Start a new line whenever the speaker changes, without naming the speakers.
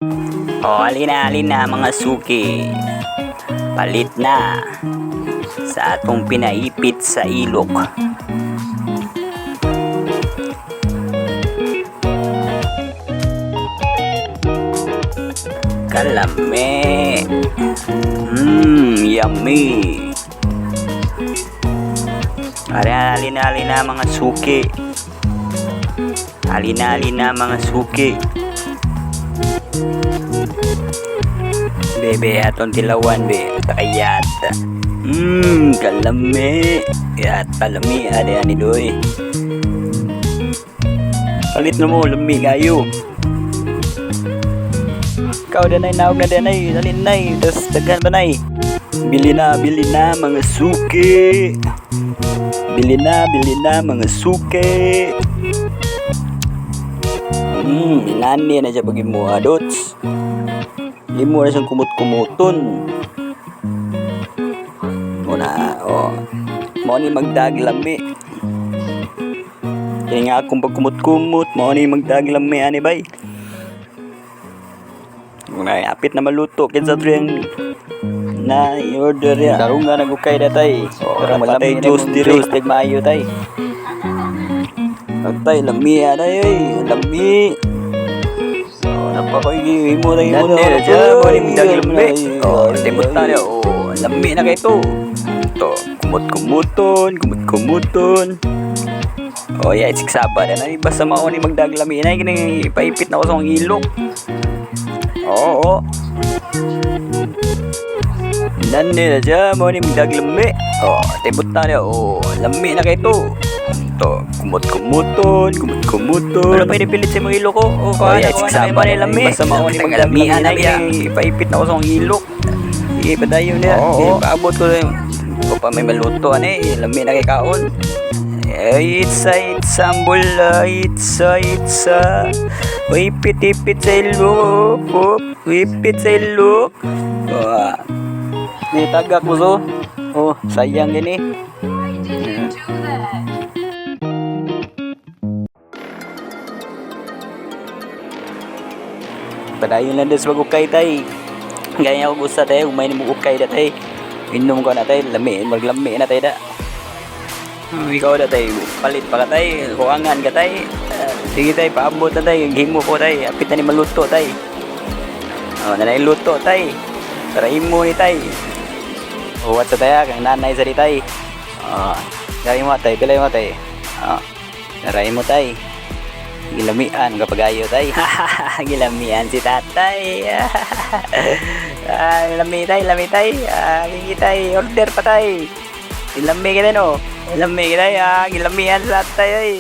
O, alina, alina mga suki. Palit na sa atong pinaipit sa ilok. Kalame. Yummy. Alina, alina, alina mga suki. Alina, alina mga suki. Bebe, atong tilawan, be. Takayat. Kalame. Yat, palami. Ade, ani doy. Palit na mo, lami kayo. Ikaw danay, naog na danay. Dalin nay. Tas daghan ba nay? Bili na mga suki. Bili na mga suki. Inani na siya pag imuha, dots. Imo na siyang kumot-kumuton. Muna, oh. Mao ni magdaglami. Kaya nga akong pagkumot-kumot, mao ni magdaglami ani bay. Muna, apit na maluto kinsa to yung na i-order ya. Darunga na gukay datay. Oh,
Pero
patay
malami na
juice
imong
diri.
juice,
Tig maayo tay. Atay lami ana oy, lami. Oh, napakoy imo na imo na.
Nani na siya,
Oy,
mo ni magdaglami.
Oh, timot na niya. Oh, lami na kay to. To, kumot-kumuton, kumot-kumuton. Oh, yeah, siksaba na na. Basta mao ni magdaglami na kini ipaipit na ko sa akong ilok. Oo. Oh, Nani na siya, mo ni magdaglami. Oh, tibot na niya. Oh, lami na kay to. To, kumot-kumuton, kumot-kumuton.
Wala pa inipilit sa imong ilok ko.
Oh,
Oh, kuha
yeah,
na, kuha na,
siksaba
may
na
lami.
Basta mao ni magdaglami na kini ipaipit na ko sa akong ilok. Sige, padayon niya.
Oo.
Sige, paabot ko rin. Ko pa may maluto ani, lami na kay kaon. Eh, itsa, itsa, ang bula, itsa, itsa. Ipit, ipit sa ilok. Oh, ipit sa ilok. Oh, ah. Ni tagak mo so. Oh, sayang gini.
I didn't do that.
Padayon lang des magukay tay. Gaya ako gusto tay, umay ni mo ukay da tay. Inom ko na tay, lami, maglami na tay da. Ikaw da tay, palit pa ka tay, kuangan ka tay. Ah, sige tay, paabot na tay, himo ko tay, apit na ni maluto tay. Oh, nanay luto tay. Para imo ni tay. Uwat sa tay, ah, kang nanay sa di tay. Oh, gawin mo tay, pilay mo tay. Oh, naray mo tay. Gilamian kapag ayo tay. Gilamian si tatay. Ah, lami tay, lami tay. Ah, gigi tay, order pa tay. Gilami kita no. Gilami kita, ah, gilamian si tatay ay.